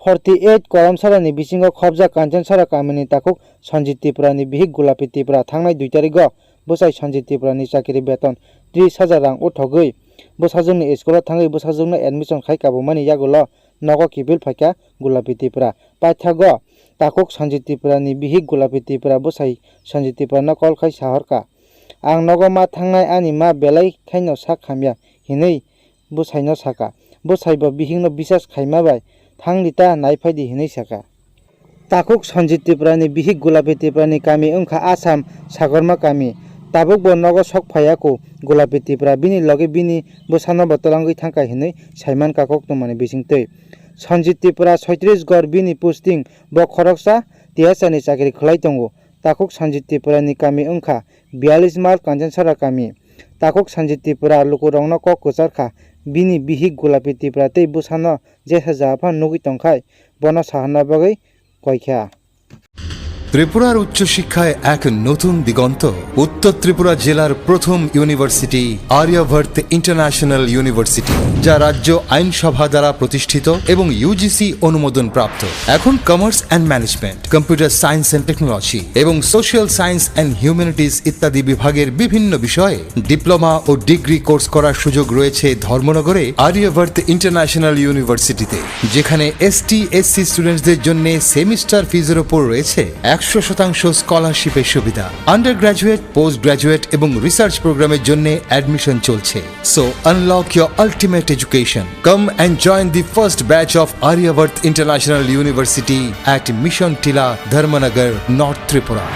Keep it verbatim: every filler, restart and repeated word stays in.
forty eight Koramsarani bisingo khobjak Kanchanchara kamini takhuk Sanjit Tripurani bihik Gulapi Tripura thangnai dui tarigo bwsai Sanjit Tripurani chakiri beton tris hajar rang uthogwi bwsajwkni school-o thangwi bwsajwkno admission khai kabumani yagulo nogo kiphil phaikha Gulapi Tripura. Paithago takhuk Sanjit Tripurani bihik Gulapi Tripura bwsai Sanjit Tripurano call khai sahorkha, "Ang nogo ma thangnai, ani ma belai khaino sak hamya," hinwi bwsaino saka. Bwsaibo bihikno bisas khaima bai, "Thangdi ta, nai phaidi," hinwi saka. Takhuk Sanjit Tripurani bihik Gulapi Tripurani kami wngkha Assam Sagorma kami. Tabukbo nogo sok phaiya kho Gulapi Tripura, bini loge bini bwsanobo twlangwi thangkha hinwi saimankha koktwmani bisingtwi. Sanjit Tripura soitris gor bini posting, bo khoroksa T S R ni chakri khwlai tongo. Takhuk Sanjit Tripurani kami wngkha biyalish mile Kanchanchara kami. Takhuk Sanjit Tripura lukurokno kok kwchar kha, bini bihik Gulapi Tripura tei bwsano jesa ja phano nugwi tongkhai, bono saharna bagwi koikha. ত্রিপুরার উচ্চশিক্ষায় এক নতুন দিগন্ত। উত্তর ত্রিপুরা জেলার প্রথম ইউনিভার্সিটি Aryavart international university, যা রাজ্য আইনসভা দ্বারা প্রতিষ্ঠিত এবং ইউজিসি অনুমোদন প্রাপ্ত। এখন commerce and management, computer science and technology এবং সোশ্যাল সায়েন্স অ্যান্ড হিউম্যানিটিজ ইত্যাদি বিভাগের বিভিন্ন বিষয়ে ডিপ্লোমা ও ডিগ্রি কোর্স করার সুযোগ রয়েছে ধর্মনগরে আর্যাবর্ত ইন্টারন্যাশনাল ইউনিভার্সিটিতে, যেখানে এসটি এসসি স্টুডেন্টসদের জন্য সেমিস্টার ফিজের ওপর রয়েছে একশো শতাংশ স্কলারশিপের সুবিধা। আন্ডার গ্র্যাজুয়েট, পোস্ট গ্র্যাজুয়েট এবং রিসার্চ প্রোগ্রামের জন্য অ্যাডমিশন চলছে। So unlock your ultimate education. Come and join the first batch of Aryavart International University at Mission Tila, Dharmanagar, North Tripura.